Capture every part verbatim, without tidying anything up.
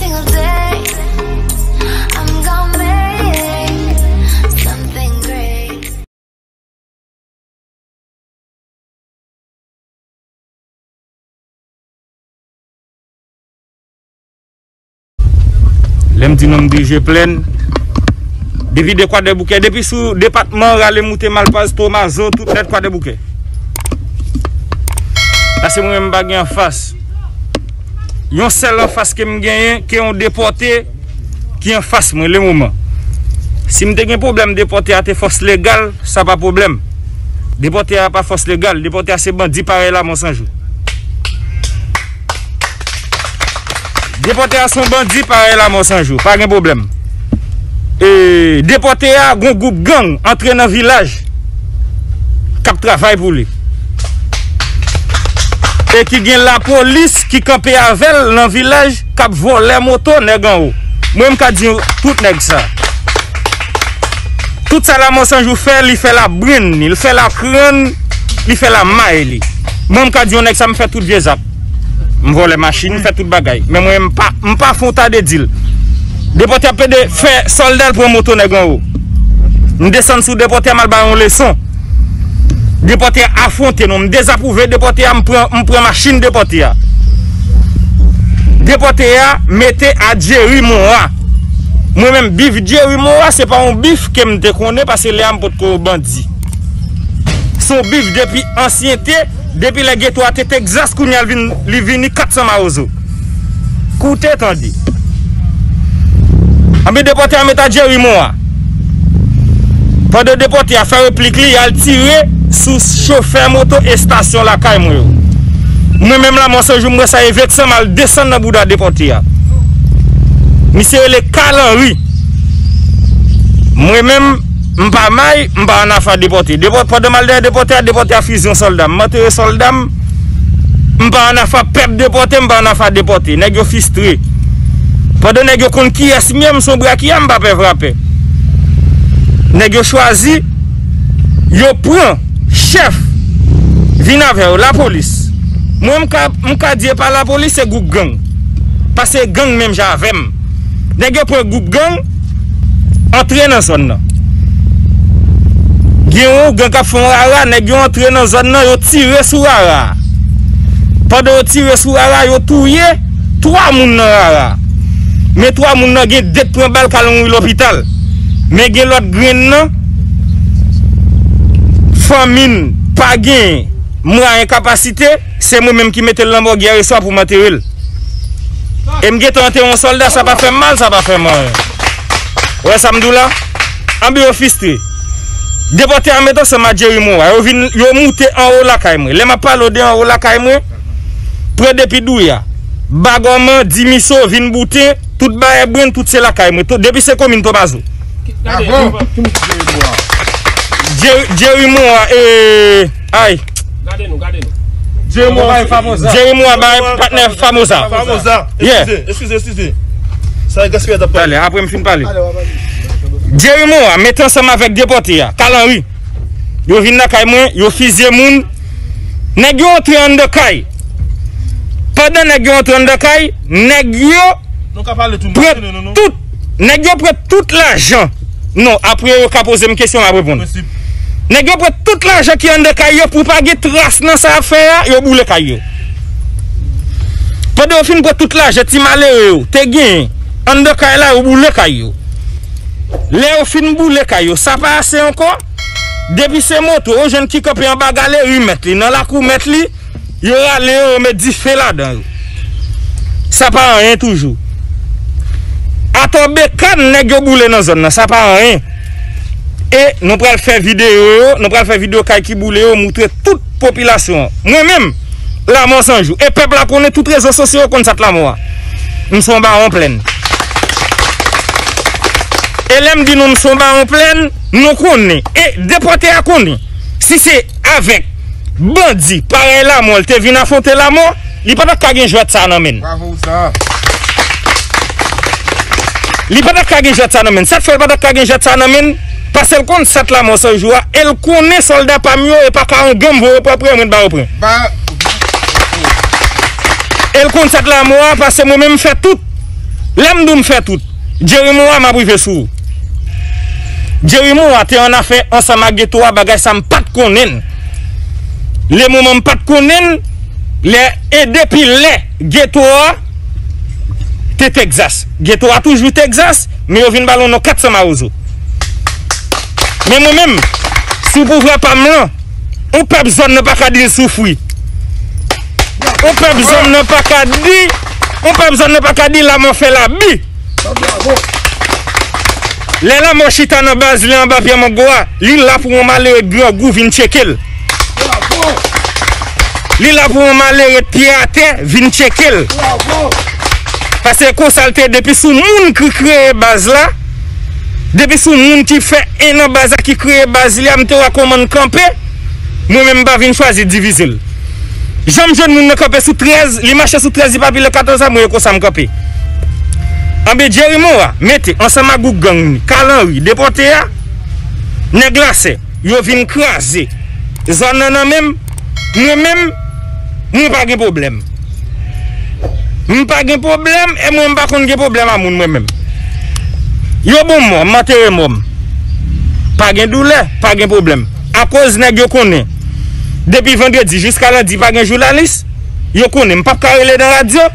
single day, I'm gonna make something great. Lè m di nou m dirije plèn, depi de Kwadèboukè, depi sou depatman Rale, Moute, Malpaz, Tomazo, tout nèt Kwadèboukè. Paske mwen menm m pa gen anfas. Yon sèl anfas ke m genyen, ke yon depòte ki anfas mwen lemoman. Si m te gen pwoblèm depòte a te fòs legal, sa pa pwoblèm. Depòte a pa fòs legal, depòte a se bandi parèy Lamò San Jou. Depòte a se yon bandi parèy Lamò San Jou, pa gen pwoblèm. E, depòte a, gon gwoup gang antre nan vilaj k ap travay pou li. E ki gen lapolis ki kanpe avè l nan vilaj k ap vòlè moto nèg anwo. Mwen, m ka di tout nèg sa. Tout sa Lamò San Jou fè, li fè l a brenn li, li fè l a krann, li fè l a may li. Mwen, m ka di yon nèg sa, m fè tout vye zak. M vòlè machin, m fè tout bagay. Men mwen, m pa, m pa fè yon ta de dil. Depòte a pede fè sòlda l pran moto nèg anwo. M desann sou depòte a, m al ba yon leson. Depòte a afwonte nou. M dezapwouve depòte a, m pran, m pran machin depòte a. Depòte a mete a Jerry Moa. Mwen menm, bif Jerry Moa, se pa yon bif ke m te konnen, paske lè a m potko bandi. Se yon bif depi ansyente, depi lè geto a te Texas, kounye a l vin, li vini kat san Mawozo. Koute tande. Anben depòte a met a Jerry Moa. Pandan depòte a fè replik li, y al tire sou chofè moto estasyon lakay mwen yo. Mwen menm Lamò San Jou, m wè sa e veksan, m al desann nan bouda depòte a. Misye rele Carl Henry. Mwen menm, m pa may, m pa ann afa depòte. Depò-, pandan m al dèyè depòte a, depòte a fize yon sòlda. M antere sòlda m, m pa ann afa pèp depòte, m pa ann afa depòte. Nèg yo fistre. Pandan nèg yo konn kiyès m ye, m se yon brakya, m pa pè frape. Nèg yo chwazi, yo pran chèf, vin avè yo, lapolis. Mwen, m ka, m ka di e pa lapolis, se gwoup gang. Paske gang menm jan avè m. Nèg yo pran gwoup gang, antre nan zòn nan. Gen yon gang k ap fè yon rara, nèg yo antre nan zòn nan, yo tire sou rara a. Pandan yo tire sou rara a, yo touye twa moun nan rara a. Men twa moun nan gen de k pran bal k al mouri lopital. Men gen lòt grenn nan, fanmi n pa gen mwayen, kapasite, se mwen menm ki mete l nan mòg yè swa pou m antere l. E m gentan antere yon sòlda, sa pa fè m mal, sa pa fè m anyen. Ou wè sa m di w la? Anben yo fistre. Depòte a met ansanm a Jerry Moa. Yo vin, yo moute anwo lakay mwen. Lè m ap pale w de anwo lakay mwen, pran depi Douya, Bagòman, Dimiso, vin Bouten, tout Bayè Brenn, tout se lakay mwen. Tout, depi se komin Tomazo. Bravo! Jerry, Jerry Moa, e, ay. Gade nou, gade nou. Jerry Moa bay Famoza. Jerry Moa bay patnè Famoza. Famoza. Yeah. Eskize, eskize, eskize. Sa e gaspiyaj ap pale. Talè, apre m fin pale. Jerry Moa met ansanm avèk depòte a, Carl Henry. Yo vin lakay mwen, yo fizye moun. Nèg yo antre anndan kay. Pandan nèg yo antre anndan kay, nèg yo pran tout, nèg yo pran tout lajan. Non, apre yo ka poze m kesyon, m ap reponn. Nèg yo pran tout lajan ki anndan kay yo, pou pa gen tras nan sa y ap fè a, yo boule kay yo. Pandan yo fin pran tout lajan ti malere yo te genyen anndan kay la, yo boule kay yo. Lè yo fin boule kay yo, sa pa ase ankò. Depi se moto, yon jèn ki kanpe anba galeri mèt li, nan lakou mèt li, yo rale yo, yo met dife ladan yo. Sa pa anyen toujou. Atò bekàn nèg yo boule nan zòn nan, sa pa anyen. E nou pral fè videyo yo, nou pral fè videyo kay ki boule yo, moutre tout popilasyon an. Mwen menm, Lamò San Jou. E pèp la konnen, tout rezo sosyo yo konn sa k Lamò a. M se yon bawon plèn. E lè m di nou m se yon bawon plèn, nou konnen. E depòte a konnen. Si se avèk bandi parèy Lamò l te vin afwonte Lamò, li pa t ap ka gen jwèt sa nan men l. Bravo, sa. Li pa t ap ka gen jwèt sa nan men l. Sa k fè l pa t ap ka gen jwèt sa nan men l? Paske l konn sa k Lamò San Jou a, e l konnen sòlda pa m yo, e pa ka yon gang voye pran pran mwen ba yo pran. E l konn sa k Lamò a, paske mwen menm m fè tout. Lè m di w m fè tout, Jerry Morin, m ap rive sou ou. Jerry Morin te annafè ansanm ak Geto a, bagay sa m pa t konnen l. Le moman m pa t konnen l, lè, e depi lè Geto a te Texas. Geto a toujou Texas, men yo vin ba l yon non kat san mawozo. Men mwen menm, sou pouvwa pa m lan, yon pèp zòn nan pa ka di l soufri. Yon pèp zòn nan pa ka di, yon pèp zòn nan pa ka di lanmò fè l abi. Lè lanmò chita nan baz li anba pye mango a, li la pou yon malere grangou vin tcheke l. Li la pou yon malere pye atè vin tcheke l. Paske konsa l te ye, depi sou moun ki kreye baz la, depi sou moun ki fè en nan baz la ki kreye baz li a, m te wè kòman l kanpe, mwen menm m pa vin chwazi divize l. Jan m jwenn moun nan kanpe sou trèz, li mache sou trèz, li pa pile katòz a, mwen e konsa m kanpe. Anben Jerry Morin mete ansanm ak gwoup gang li, Kalanri, depòte a, nèg Lasè, yo vin kraze zòn nan nan men m, mwen menm, mwen pa gen pwoblèm. M pa gen pwoblèm, e mwen m pa konn gen pwoblèm a moun mwen menm. Yo bon mò, m antere mò m. Pa gen doulè, pa gen pwoblèm. Akoz nèg yo konnen, depi vandredi jiska lendi pa gen jounalis, yo konnen m p ap ka rele nan radyo.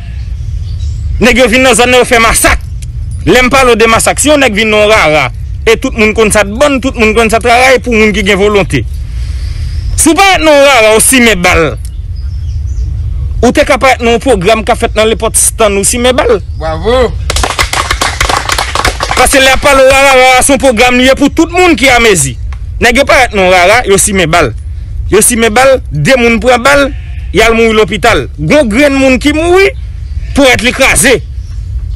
Nèg yo vin nan zòn nan, yo fè masak. Lè m pale w de masak, si yon nèg vin nan yon rara, e tout moun konn sa t bann, tout moun konn sa t rara, e pou moun ki gen volonte. Si w parèt nan yon rara, ou simen bal. Ou te ka parèt nan yon pwogram k ap fèt nan Lenpòt Stann, ou simen bal. Bravo! Paske lè y ap pale w rara, rara se yon pwogram li ye pou tout moun ki amezi. Nèg yo parèt nan yon rara, yo simen bal. Yo simen bal, de moun pran bal, y al mouri lopital. Gon grenn moun ki mouri, ponyèt li kraze.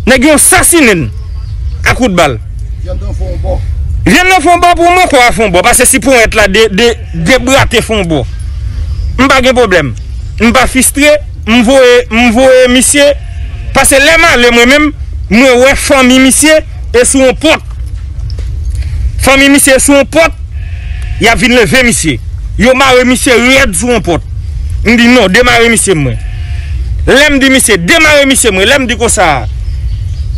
Nèg yo sasinen n a kout bal. Vyann nan fè yon bò. Vyann nan fè yon bò pou mwen, kò a fè yon bò. Paske si ponyèt la de, de, debrate fè yon bò, m pa gen pwoblèm. M pa fistre, m voye, m voye misye. Paske lè m ale mwen menm, mwen wè fanmi misye e sou yon pòt. Fanmi misye e sou yon pòt, y ap vin leve misye. Yo mare misye rèd sou yon pòt. M di non, demare misye mwen. Lè m di misye, demare misye mwen, lè m di konsa,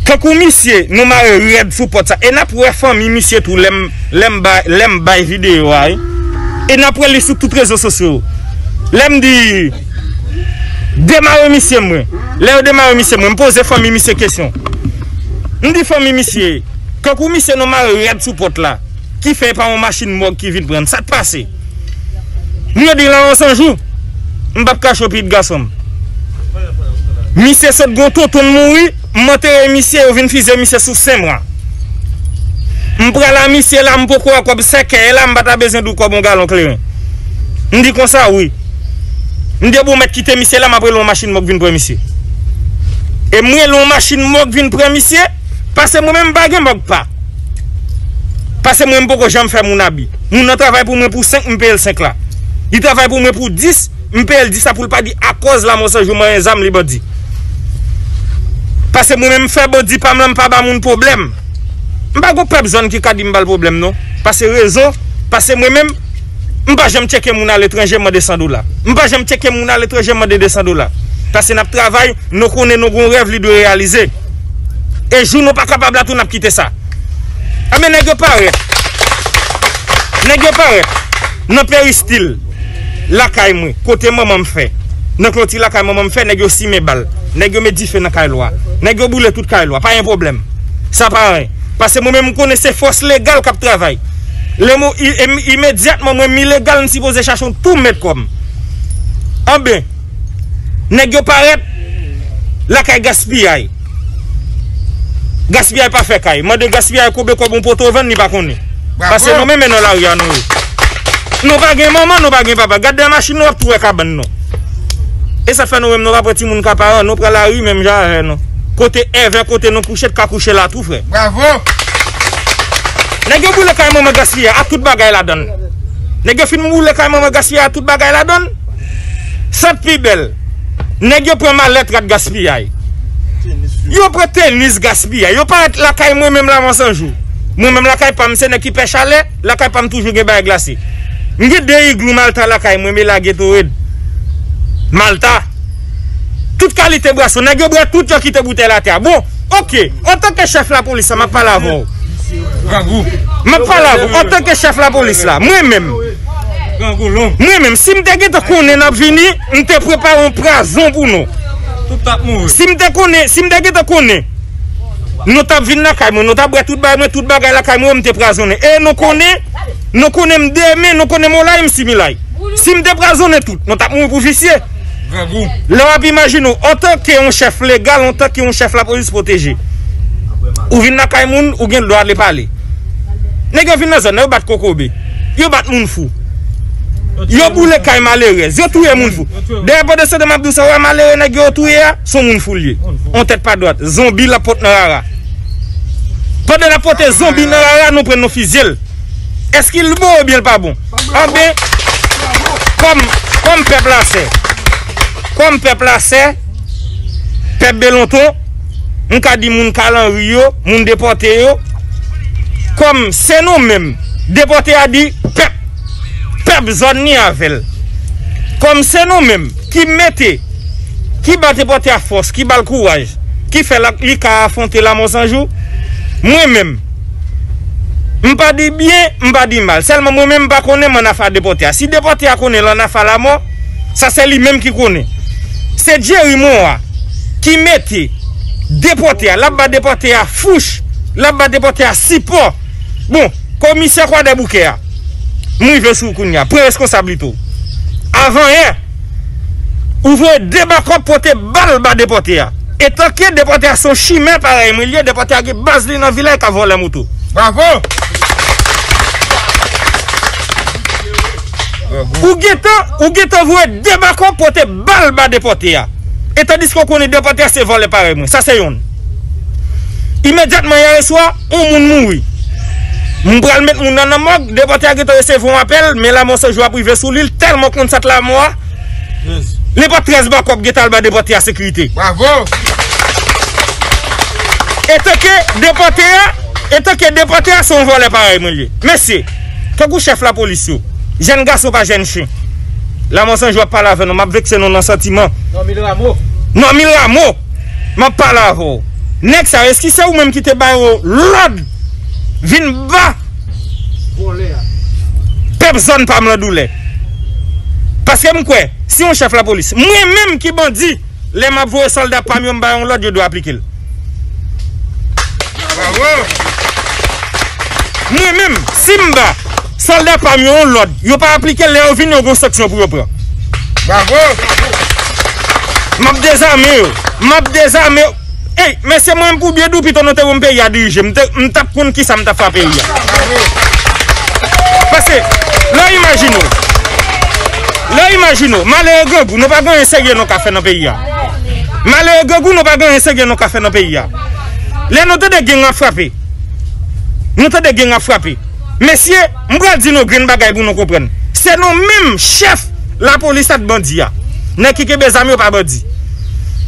kankou misye, nou mare rèd sou pòt sa. E n ap wè fanmi misye tou lè m, lè m bay, lè m bay videyo a, wi. E n ap wè li sou tout rezo sosyo. Lè m di, demare misye mwen. Lè yo demare misye mwen, m poze fanmi misye kesyon. M di fanmi misye, kankou misye nou mare rèd sou pòt la, ki fè e pa yon machin mòg ki vin pran l. Sa k pase? M yo di l avan san jou. M p ap kache w pitit gason m. Misye sot gon tonton l mouri, m antere misye, yo vin fize misye sou Senmwa. M pral a misye la, m poko wè kòb sèkèy la, m pa ta bezwen di w kòb yon galon kleren. M di konsa, wi. M di, bon, mèt kite misye la, m ap rele yon machin mòg vin pran misye. E m rele yon machin mòg vin pran misye, paske mwen menm m pa gen mòg pa. Paske mwen m poko janm fè moun abi. Moun nan travay pou mwen pou senk, m peye l senk la. Li travay pou mwen pou dis, m peye l dis la pou l pa di akòz Lanmò San Jou manyen zam li bandi. Paske mwen menm m fè bandi pa m lan, m pa ba moun pwoblèm. M pa gon pèp zòn ki ka di m ba l pwoblèm non. Paske rezon, paske mwen menm, m pa janm tcheke moun aletranje mande san dola. M pa janm tcheke moun aletranje mande de san dola. Paske n ap travay, nou konnen nou gon rèv li dwe reyalize. E jou nou pa kapab la tou n ap kite sa. Enben nèg yo parèt. Nèg yo parèt. Nan peristil. Lakay mwen. Kote manman m fè. Nan kloti lakay manman m fè, nèg yo simen bal. Nèg yo met dife nan kay lwa. Nèg yo boule tout kay lwa. Pa gen pwoblèm. Sa pa anyen. Paske mwen menm m konnen se fòs legal k ap travay. Lè mwen, i-, im-, imedyatman mwen m ilegal, m sipoze chache yon tou mèt kò m. Anben, nèg yo parèt lakay Gaspiyay. Gaspiyay pa fè kay. Mande Gaspiyay konbyen kòb yon poto vann, li pa konnen. Bravo. Paske nou menm nan lari a nou ye. Nou pa gen manman, nou pa gen papa. Gad de machin nou, w ap tou wè kabann nou. E sa fè nou menm nou pa pran timoun ka paran, nou pran lari menm jan avè nou. Kote èvè, kote nou kouche, t ka kouche la tou, frè. Bravo! Nèg yo boule kay manman Gaspiyay a tout bagay ladan l. Nèg yo fin boule kay manman Gaspiyay a tout bagay ladan l. Sa k pi bèl. Nèg yo pran malèt rat Gaspiyay. Yo pran tenis Gaspiyay. Yo parèt lakay mwen menm Lanmò San Jou. Mwen menm lakay pa m, se nèg ki pè chalè, lakay pa m toujou gen bagay glase. M gen de iglou Malta lakay mwen, men lage to red. Malta. Tout kalite bwason. Nèg yo bwè tout, yo kite boutèy la atè a. Bon, Ok, antanke chèf lapolis la, m ap pale avè w. Grangou. M ap pale avè w, antanke chèf lapolis la, mwen menm. Grangou long. Mwen menm, si m te gentan konnen n ap vini, m te prepare yon pwazon pou nou. Tout t ap mouri. Si m te konnen, si m te gentan konnen, nou t ap vin lakay mwen, nou t ap bwè tout bagay mwen, tout bagay lakay mwen, m te pwazonnen. E nou konnen, nou konnen m demen, nou konnen m olay, m similay. Si m te pwazonnen tout, nou t ap mouri pou visye. Grangou. Lè w ap imajine w, antanke yon chèf legal, antanke yon chèf lapolis pwoteje, ou vin lakay moun, ou gen dwa ale pale. Nèg yo vin nan zòn nan, yo bat kokobe. Yo bat moun fou. Yo boule kay malerèz. Yo touye moun fou. Dayè, pandan se tan m ap di w sa, w wè malere nèg yo touye a, se yon moun fou l ye. On tèt pa dwat. Zonbi l ap pot nan rara. Pandan l ap pote zonbi nan rara, nou pran nou fizye l. Èske l bon oubyen l pa bon? Anben, kòm, kòm pèp la sè, kòm pèp la sè, pèp Belonton, m ka di moun Kalanri yo, moun depòte yo, kòm se nou menm, depòte a di pèp, pèp zòn li avè l. Kòm se nou menm ki mete, ki ba depòte a fòs, ki ba l kouraj, ki fè l, li ka afwonte lanmò san jou, mwen menm, m pa di byen, m pa di mal. Sèlman mwen menm m pa konnen m ann afa depòte a. Si depòte a konnen l ann afa lanmò, sa se li menm ki konnen. Se Jerry Morin ki mete depòte a, l ap ba depòte a fouch, l ap ba depòte a sipò. Bon, komisè Kwadèboukè a, m rive sou ou kounye a. Pran reskonsab li tou. Avanyè, ou voye de bakòp pote bal ba depòte a. Etanke depòte a se yon chimè parèy mwen l ye, depòte a gen baz li nan Vilaj k ap vòlè moto. Bravo! Ou gentan, ou gentan voye de bakòp pote bal ba depòte a. E tandiske w konnen depòte a se vòlè parèy mwen. Sa se yonn. Imedyatman yè swa, yon moun mouri. M pral met moun nan nan mòg, depòte a gentan resevwa yon apèl, men lanmò san jou ap rive sou li, l tèlman konn sa k lanmò a. Nenpòt trèz bakòp gentan al ba depòte a sekirite. Bravo! Etanke depòte a, etanke depòte a se yon vòlè parèy mwen l ye. Mesye, tankou chèf lapolis yo, jèn gason pa jèn chen. Lanmò san jou ap pale avè nou, m ap vekse nou nan santiman. Normil Rameau. Normil Rameau, m ap pale avè w. Nèg sa yo, èske se ou menm ki te ba yo lòd vin ba pèp zòn pa m lan doulè? Paske m kwè, si yon chèf lapolis, mwen menm ki bandi, lè m ap voye sòlda pa m yo, m ba yo yon lòd, yo dwe aplike l. Bravo! Mwen menm, si m ba sòlda pa m yo yon lòd, yo pa aplike l, lè yo vini, yo gen yon sanksyon pou yo pran. Bravo! M ap dezame yo. M ap dezame yo. Ey, mesye, mwen menm pou byen dou pito nou te ban m peyi a dirije, m te, m t ap konn kisa m t ap fè a peyi a. Paske, lè w imajine w, lè w imajine w, malere grangou, nou pa gen anyen serye nou ka fè nan peyi a. Malere grangou, nou pa gen anyen serye nou ka fè nan peyi a. Lè nou tande gang ap frape, nou tande gang ap frape. Mesye, m pral di nou grenn bagay pou nou konprann. Se nou menm chèf lapolis ak bandi a. Nèg ki kenbe zam yo pa bandi.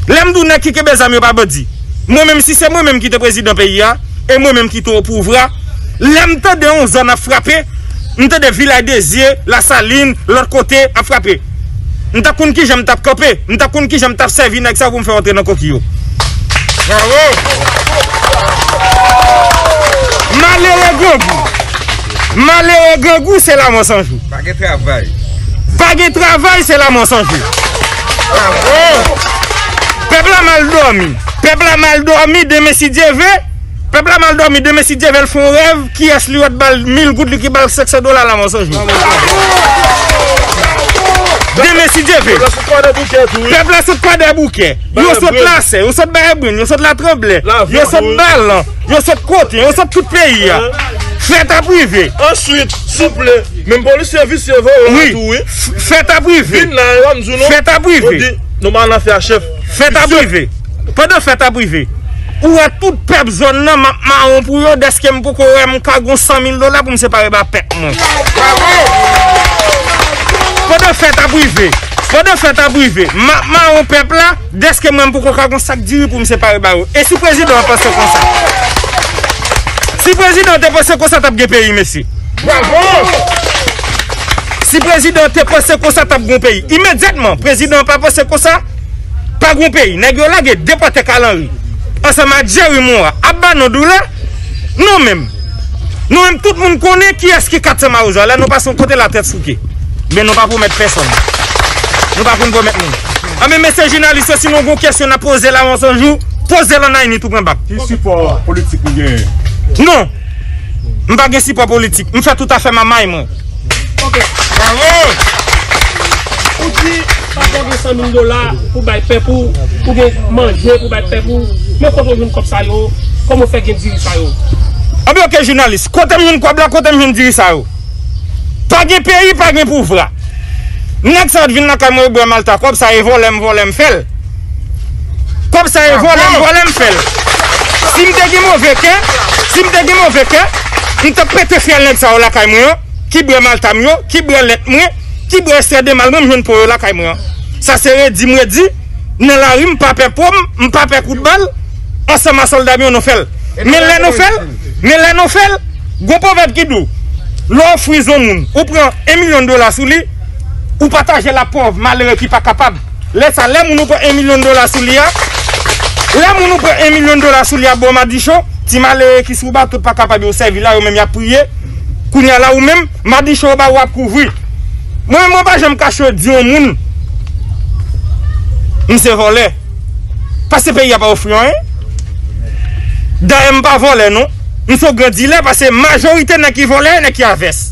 Lè m di w nèg ki kenbe zam yo pa bandi, mwen menm, si se mwen menm ki te prezidan peyi a, e mwen menm ki te opouvwa, lè m tande yon zòn ap frape, m tande Vilaj de Zye, Lasalin, lòt kote ap frape, m t ap konn kijan m t ap kanpe, m t ap konn kijan m t ap sèvi nèg sa yo pou m fè yo antre nan koki yo. Bravo! Malere grangou. Malere grangou se lanmò san jou. Pa gen travay. Pa gen travay, se lanmò san jou. Bravo! Pèp la mal dòmi. Pèp la mal dòmi, demen si Dye vle. Pèp la mal dòmi, demen si Dye vle, l fè yon rèv, kiyès li wè t ba l mil goud, li ki ba l senk san dola, lanmò san jou. Demen si Dye vle. Pèp la sot Kwadèboukè. Yo sot Lasè, yo sot Bay Ebrenn, yo sot Latranblè, yo sot Balan, yo sot kote, yo sot tout peyi a. Fèt ap rive. Answit, souple, menm polisye visye voye yo la tou, wi. Fèt ap rive. Vin la, yo pa m di w non. Fèt ap rive. Yo di, nou pa nan afè a chèf. Fèt ap rive. Pandan fèt ap rive, ou wè tout pèp zòn nan, m ap mawon pou yo, dèske m poko wè m ka gon san mil dola pou m separe ba pèp mwen. Pandan fèt ap rive, pandan fèt ap rive, m ap mawon pèp la, dèske mwen m poko ka gon sak diri pou m separe ba yo. E si prezidan an panse konsa? Si prezidan an te panse konsa, t ap gen peyi, mesye. Si prezidan an te panse konsa, t ap gon peyi. Imedyatman, prezidan an pa panse konsa, pa gon peyi. Nèg yo lage depòte Kalanri. ansanm ak Jerry Morin ap ba nou doulè, nou menm, nou menm, tout moun konnen kiyès ki kat san Mawozo a. Lè nou pase yon kote, latèt souke. Men nou pa pwomèt pèsonn. Nou pa konn pwomèt moun. Anben, mesye jounalis yo, si nou gen yon kesyon n ap poze Lamò San Jou, poze l an Ayiti tou pran bak. Ki sipò politik ou genyen? Non. M pa gen sipò politik. M fè tout afè m a may mwen. Ok. Bravo! Ou di pa gen san mil dola pou bay pèp ou, pou gen manje pou bay pèp ou. Men kote w jwenn kòb sa yo? Kòman w fè gen diri sa yo? Anben, ok, jounalis. Kote m jwenn kòb la? Kote m jwenn diri sa yo? Pa gen peyi, pa gen pouvwa. Nèg sa yo t vin lakay mwen, yo bwè malta. Kòb sa e vòlè m vòlè m fè l. Kòb sa e vòlè m vòlè m fè l. Si m te gen move kè, si m te gen move kè, m t ap pete fyèl nèg sa yo lakay mwen an, ki bwè malta m yo, ki bwè lèt mwen, ki bwè ekstrè de mal mwen, m jwenn po yo lakay mwen an. Sa se redi m redi, nan lari m pa pè po m, m pa pè kout bal, ansanm a sòlda m yo nou fè l. Men lè nou fè l, men lè nou fè l, gon pwovèb ki di w, lè w frize yon moun, ou pran yon milyon dola sou li, ou pataje l ak pòv malere ki pa kapab. Lè sa, lè moun ou pran yon milyon dola sou li a, lè moun ou pran yon milyon dola sou li a ba w madicho, ti malere ki sou bato pa kapab, yo sèvi la, yo menm y ap priye. Kounye a la, ou menm, madicho yo ba w, w ap kouvri. Mwen menm, mwen pa janm kache di yon moun m se vòlè. Paske peyi a pa ofri anyen. Dayè, m pa vòlè, non. M se yon gran dilè, paske majorite nèg ki vòlè, nèg ki a vès.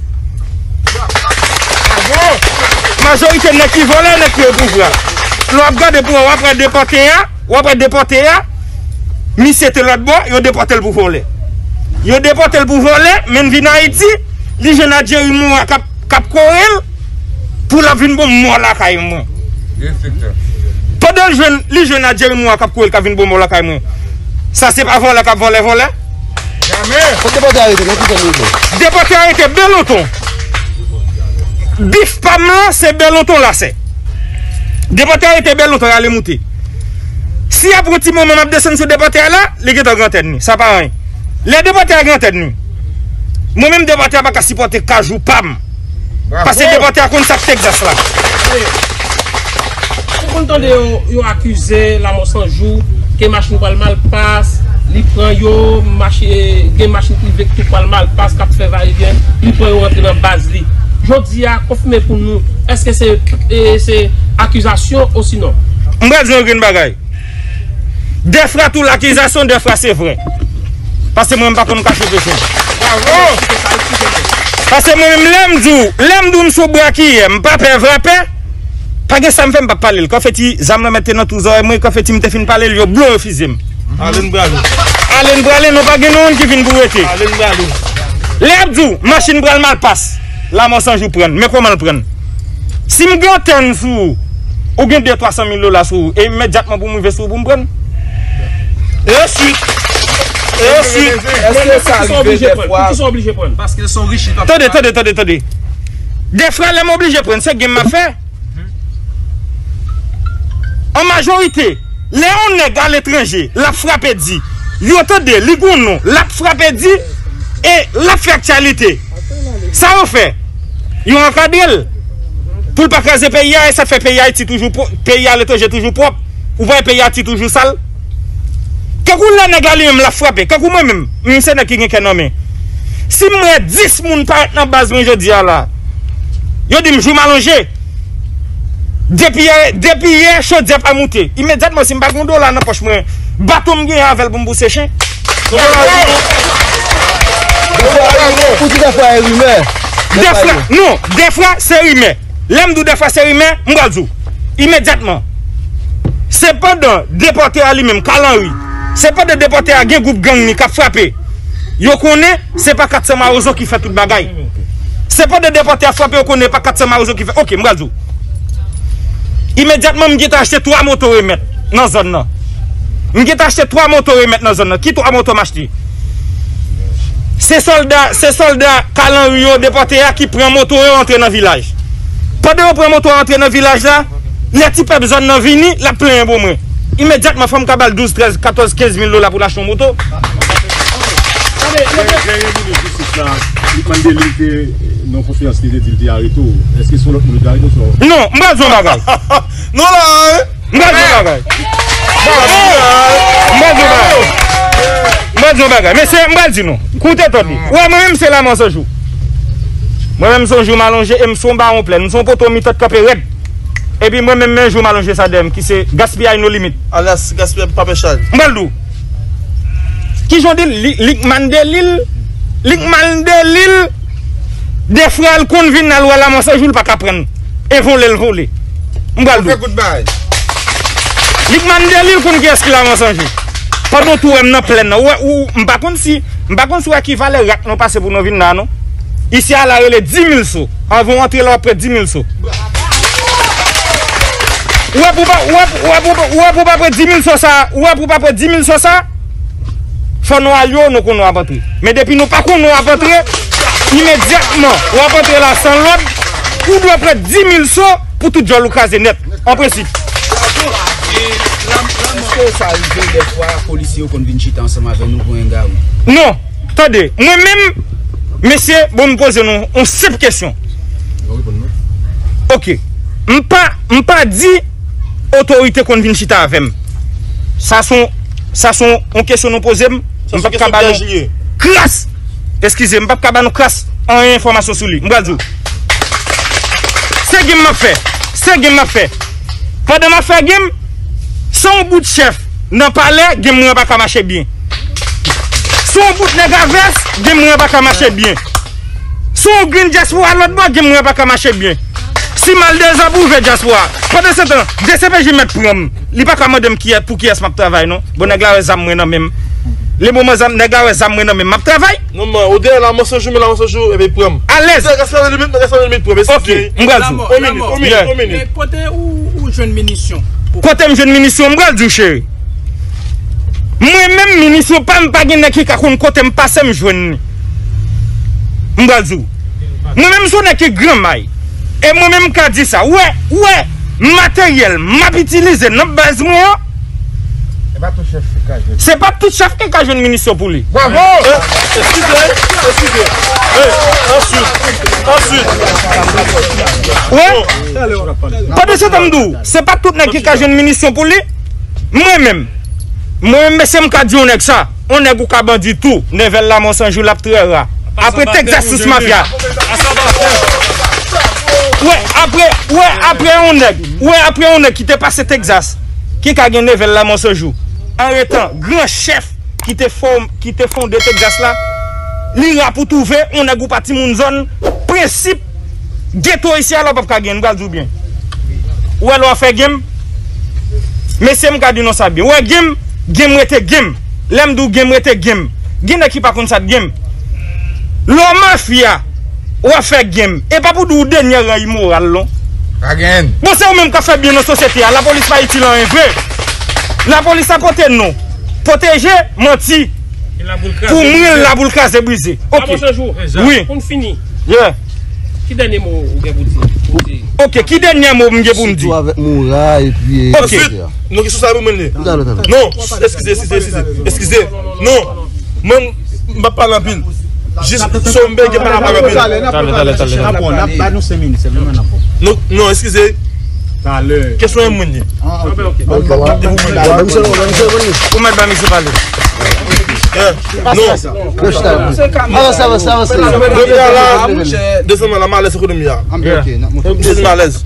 Majorite nèg ki vòlè, nèg ki o pouvwa. Lè w ap gade pou w, w ap wè depòte a, w ap wè depòte a, misye te lòt bò, yo depòte l pou vòlè. Yo depòte l pou vòlè, men l vin Ayiti, li jwenn a Jerry Morin k ap, k ap kore l, pou l ap vin bon mò lakay mwen. Pandan l jwenn, li jwenn a Jerry Morin k ap kore l k ap vin bon mò lakay mwen. Sa se pa vòlè k ap vòlè vòlè? Kot depòte a rete? Nan ki zòn li rete? Depòte a rete Belonton. Bif pa m lan, se Belonton lasè. Depòte a rete Belonton, y ale moute. Si apre yon ti moman m ap desann sou depòte a la, li gentan Gran Tèn li. Sa pa anyen. Lè depòte a Gran Tèn li, mwen menm depòte a pa ka sipòte kajou pa m. Paske depòte a konn sa k Texas la. Ou konn tande yo, yo akize Lamò San Jou ke machin pral mal pas, li pran yo, mache, gen machin prive ki tou pral mal pas, k ap fè vayevyen, li pran yo rantre nan baz li. Jodi a, konfime pou nou, èske se, e, se akizasyon osinon? M pral di w yon grenn bagay. Dèfwa tou lakizasyon, dèfwa se vre. Paske mwen, m pa konn kache peche m. Paske mwen menm, lè m di w, lè m di w m sou brakiyè, m pa pè vrapè, pa gen sa m fè, m p ap pale l. Konfeti, zam lan mèt te nan twou zòrèy mwen, konfeti m te fin pale l, yo blowe fize m. Ale n prale. Ale n prale, non, pa gen non moun ki vin pou rete. Ale n prale. Lè y ap di w, machin pral mal pas, Lamò San Jou pran l. Men kòman l pran l? Si m gen yon tèn sou ou, ou gen de twa san mil dola sou ou, e imedyatman pou m rive sou ou pou m pran l? E swit! E swit! Èske sa rive dèfwa? Poukisa w oblije pran l? Paske se yon rich li p ap... Tande, tande, tande, tande. Dèfwa, lè m oblije pran l, se game m ap fè. An majorite, lè yon nèg aletranje, l ap frape di, yo tande, li gon non, l ap frape di, e l ap fè aktyalite. Sa yo fè? Yo ankadre l. Pou l pa kraze peyi a, e sa k fè peyi Ayiti toujou pwo-, peyi aletranje toujou pwòp. Ou pa wè peyi Ayiti toujou sal? Kankou lè nèg la li menm l ap frape, kankou mwen menm, m se nèg ki gen kè nan men. Si m wè dis moun parèt nan baz mwen jodi a la, yo di m jou m alonje. Depi yè, depi yè, chodyè pa moute. Imedyatman, si m pa gen yon dola nan pòch mwen, bato m genyen avè l pou m bouse chen. Ou di dèfwa e rimè. Dèfwa, non, dèfwa se rimè. Lè m di w dèfwa se rimè, m pral di w. Imedyatman. Se pandan depòte a li menm, Carl Henry, se pandan depòte a gen gwoup gang li k ap frape. Yo konnen se pa kat san Mawozo ki fè tout bagay. Se pandan depòte a frape, yo konnen pa kat san Mawozo ki fè. Ok, m pral di w. Imedyatman, m gentan achte twa moto remèt nan zòn nan. M gentan achte twa moto remèt nan zòn nan. Ki twa moto m achte? Se sòlda, se sòlda Carl Henry yo depòte a ki pran moto yo antre nan vilaj. Pandan yo pran moto yo antre nan vilaj la, lè ti pèp zòn nan vini, l ap plenyen pou mwen. Imedyatman, fò m ka ba l douz, trèz, katòz, kenz mil dola pou l achte yon moto. Dènye minis jistis la, li mande li te nan konferans li te di li te arete w. Èske se yon lòt moun li te arete w? Non, m pral di yon bagay. Non la, hein? M pral di yon bagay. M pral di yon bagay. Yon bagay, mesye, m pral di nou. Koute, tande. Wè, mwen menm, se Lamò Sanjou. Mwen menm, se yon jou m alonje e m se yon bawon plèn. M se yon poto mitan k kanpe rèd. Epi mwen menm, men jou m alonje sa dèyè m, ki se gaspiyay no limit. Alyas gaspiyay pa pè chay. M pral di w. Kijan w di l? Li, li k mande li l. Li k mande li l. Defwa l konn vin al wè Lamò Sanjou, l pa ka pran. E vole l vole. M pral di w. Li k mande li l konn kiyès ki Lamò Sanjou. Pandan w tou wè m nan plèn nan. Ou wè, ou, m pa konn si, m pa konn si w wè ki valè rak nou pase pou nou vin la, non. Isi a la rele dis mil so. Anvan w antre la, w ap pran dis mil so. Ou wè pou pa, ou wè pou, ou wè pou, ou wè pou pa pran dis mil so sa, ou wè pou pa pran dis mil so sa, fò nou al yo, nou konn nou ap antre. Men depi nou pa konn nou ap antre, imedyatman, w ap antre la san lòd, ou dwe pran dis mil so pou tout djòl ou kraze nèt, an prensip. Èske sa rive dèfwa polisye yo konn vin chita ansanm avè nou pou en gawo? Non, tande, mwen menm, mesye, bon, m poze nou yon senp kesyon. Ok. M pa, m pa di otorite konn vin chita avè m. Sa se yon, sa se yon kesyon nou poze m. M p ap ka ba nou kras. Eskize, m p ap ka ba nou kras anyen enfòmasyon sou li. M pral di w. Se gim m ap fè. Se gim m ap fè. Pandan m ap fè gim, se yon bout chèf nan palè, gim mwen pa ka mache byen. Se yon bout nèg a vès, gim mwen pa ka mache byen. Si w gen dyaspora lòt bò, gim mwen pa ka mache byen. Si m al dezanpwouve dyaspora. Pandan se tan, D C P J mèt pran m. Li pa ka mande m kiyès, pou kiyès m ap travay, non. Bon, nèg la wè zam mwen nan men m. Le moman zam, nèg la wè zam mwen nan men m, m ap travay. Non, man, ou dèyè la, mwen se jou, men la, mwen se jou, epi pran m. Alèz. Gaspiyay limit, gaspiyay limit, pran m. Ok, m pral di w. On minit, on minit, on minit. Men kote ou, ou jwenn minisyon? Kote m jwenn minisyon, m pral di w, cheri. Mwen menm, minisyon pa m pa gen nèg ki ka konn kote m pase m jwenn li. M pral di w. Mwen menm, se yon nèg ki gran may. E mwen menm, m ka di sa. Ou wè, ou wè, materyèl m ap itilize nan baz mwen an, se pa tout chèf ki ka jwenn minisyon pou li. Bravo! Eskize, eskize. Answit, answit. Wè? Pandan se tan m di w, se pa tout nèg ki ka jwenn minisyon pou li. Mwen menm, mwen menm, mesye, m ka di yon nèg sa. Yon nèg ou ka bandi tou, Nèvèl Lamò Sanjou, l ap trè ra. Apre Texas sous mafya. Wè, apre, wè, apre yon nèg, wè, apre yon nèg ki te pase Texas, ki ka gen Nèvèl Lamò Sanjou. An etan gran chèf ki te fòm, ki te fonde Texas la, li ra pou twouve yon nèg ou pa timoun zòn, prensip, geto isi a la w p ap ka gen, m pral di w byen. Ou wè lè w ap fè gim, mesye, m ka di nou sa byen. Ou wè gim, gim rete gim. Lè m di w gim rete gim. Gen nèg ki pa konn sa k gim. Lè w mafya, w ap fè gim. E pa pou di w dènye ran imoral, non. Pa gen. Bon, se ou menm k ap fè byen nan sosyete a. Lapolis pa itil anyen vre. Lapolis la pote non. Pwoteje, manti. Pou mwen, l la pou l kraze brize. Ok. Wi. Pou n fini. Yeah. Ki dènye mo ou gen pou di? Ok, ki dènye mo m gen pou m di? Sitou avèk Moura epi. Ok. Answit, nou ki sou sa pou mwen li. Talè, talè. Non, eskize, eskize, eskize. Eskize. Non. Mwen, m p ap pale anpil. Jis, so m bègye pa pale anpil. Talè, talè, talè. N ap pran, n ap ba nou senk minit, se vreman n ap pran. Non, non, eskize. Talè. Kesyon yon moun li. Ou mèt ba misye pale. Non. Avanse, avanse, avanse. Kounye a la, desann nan la, m alèz ekonomi a. M santi m alèz.